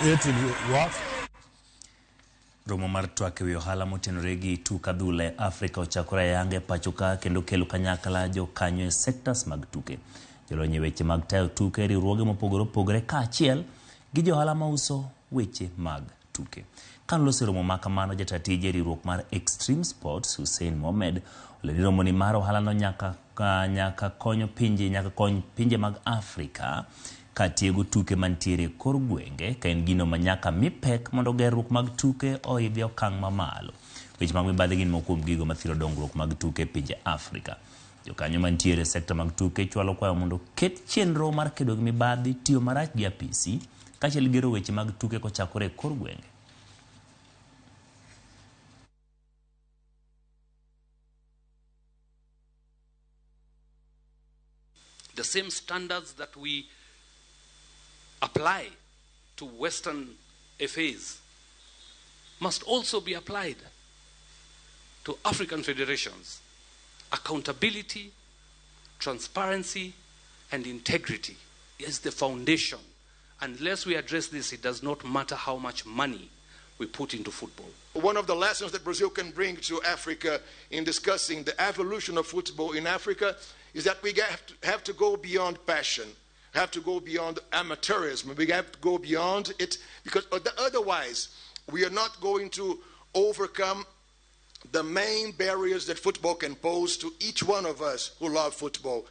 What? Romo mar twak ewi ohala motenore gi tuk adhula e Afrika ochakore ayanga e pacho ka kendo kelo kanyakla jokanyo e sectors mag tuke. Jolony e weche mag tayo tuke, riwruoge mopogore opogore kaachiel gi johala mauso weche mag tuke. Kanoloso e romo ma kamano, jata tije e riwruok mar Extreme Sports Hussein Mohamed olero ni romoni mar ohalano nyaka kony pinje mag Afrika ka tiego tuke mantiere e kor gwenge ka en gino ma nyaka mi pek mondo gerruok mag tuke oidhi okang' mamalo. Weche mag mibadhi gin moko kuom gigo mathiro dongruok mag tuke e pinje Afrika. Jokanyo mantiere e sekta mag tuke chwalo kwayo mondo ket chenro mar kedo gi mibadhi, tiyo marach gi apisi, kaachiel gi gero weche mag tuke kochakore e kor gwenge. The same standards that we apply to Western FAs must also be applied to African federations. Accountability, transparency, and integrity is the foundation. Unless we address this, it does not matter how much money we put into football. One of the lessons that Brazil can bring to Africa in discussing the evolution of football in Africa is that we have to go beyond passion, have to go beyond amateurism, we have to go beyond it, because otherwise we are not going to overcome the main barriers that football can pose to each one of us who love football.